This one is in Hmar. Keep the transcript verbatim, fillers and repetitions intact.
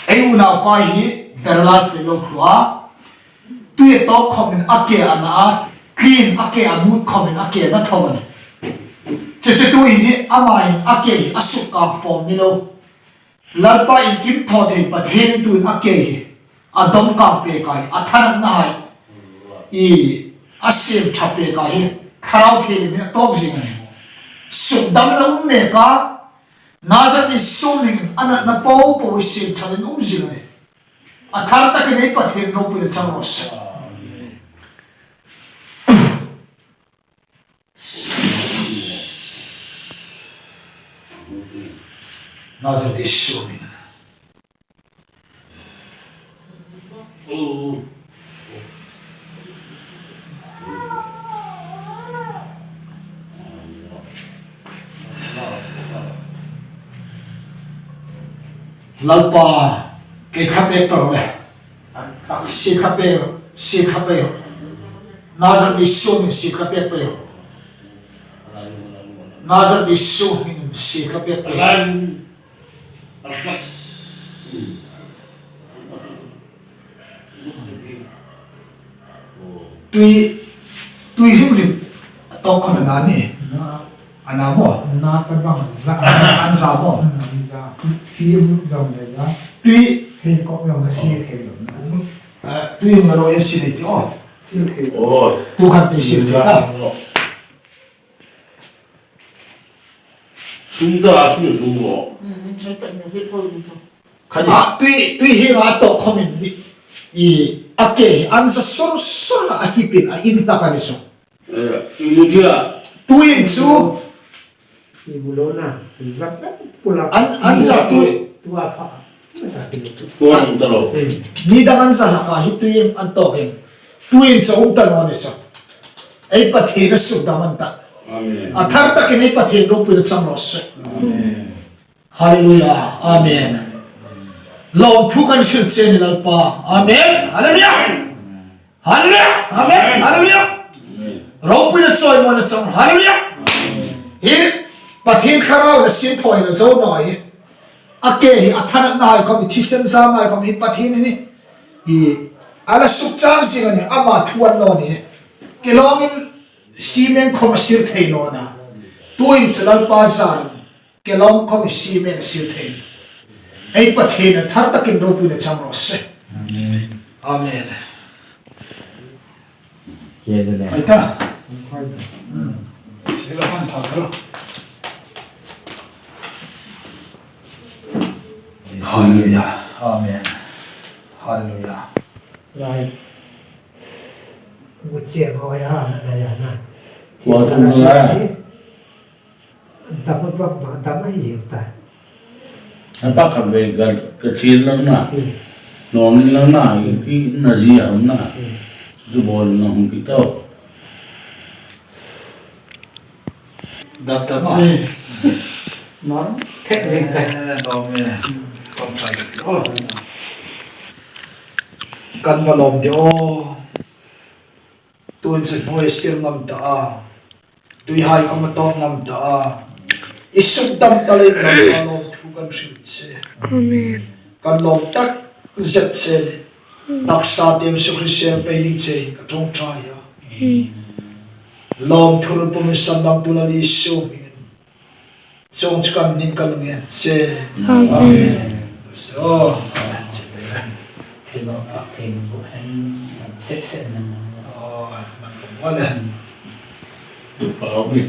Ei unaupa hi paralyse lo khua. Tui a tawk khawmin a ke a na a, tlin a ke a mut khawmin a ke na tho a nih. Chu chu tuhin hi ama hin a ke hi a suk kang fawm ni lo. Lalpa inkim thaw thei Pathien tuhin a ke hi a dawm kang pek a hi, a thanatna hai hi a siem ṭha pek a hi, Thlarau Thienghlim hi a tawk zing a nih. Suk damna um mek a, Nazareth Isu hmingin a natna po po hi siem ṭhain um zing a nih. A thar takin ei Pathien ropuina chang raw se. Nazareth Isu hmingin. Lalpa, kei thlapek ta ro le. Sie thlapek, sie thlapek. Nazareth Isu hmingin sie thlapek pei. Nazareth Isu hmingin sie thlapek pei. Tui, tui hrim hrim a tawk khawm a na ni. Na. A na maw? Na ka bang za. An za maw? An za. Hi um zong le za. Tui. Hei kok zong ka sie thei lo na. Eh, tui hrim a ro e sie thei ti aw. Sie thei. Oh. Tu khan tui sie thei ta. Sum ta a sum sum maw. Mm, mm, mm, mm, mm, mm. Kha ni. A, tui, tui hi a tawk khawmin ni. I, a ke, an za sur sur a hi pin a in ta ka ni so. Eh, i mu dia. Tuin chu. I mu lo na, za pula. An, an za tui. Tua pha. Tua ni ta lo. Eh. Ni dang an za la ka hi tuin an tawk in. Tuin chu um ta lo ni so. Ei Pathien a suk dam an ta. Amen. A thar takin ei Pathien ropuina chang raw se. Amen. Hallelujah. Amen. Lawmthu kan hril che ni Lalpa. Amen. Hallelujah. Hallelujah. Amen. Hallelujah. Ropuina chawimawina chang. Hallelujah. Hi Pathien Thlarau le sin thawina zo naw hi. A ke hi a thanatna hai khawm, thisen zam hai khawm hi Pathien ni. Hi a la suk chang zing a nih, ama thu a ni naw ni. Ke lawmin cement khawm a sir thei naw na. Tuin chu Lalpa zar. Ke lawm khawm cement sir thei. Ei Pathien a thar takin ropuina chang raw se. Amen. Amen. Ai ta. Sila han thar thar. Hallelujah. Amen. Hallelujah. Lai. Mu che ho ya na ya na. Wa tu na. Dam a bak ma, dam a hi zing ta. A bak khan ve ka, ka chil lang na. Hmm. Nawm in lang na, i ti na zi am na. Hmm. Zu bol na hung ki tau. Dam ta ma. Hmm. Nawm, thek zing ta. Eh, nawm e. Kon sai. Oh. Kan va lawm de o. Tuin chu hnuoi sir ngam ta a. Tuihai khawm a tawk ngam ta a. I suk dam ta leiin Lalpa lawmthu kan hril che. Amen. Kan lawm tak zet che le. Taksa tiem suk hri sel pei ding che ka ṭawngṭai a. Lawmthu ropui sandamtu Lal Isu hmingin. Chuong chu kan nin kan ngen che. Amen. Amen. So, che. Thil lo ka thei bu hen. Sek sek na. Oh, man ko wala. Du pa mi.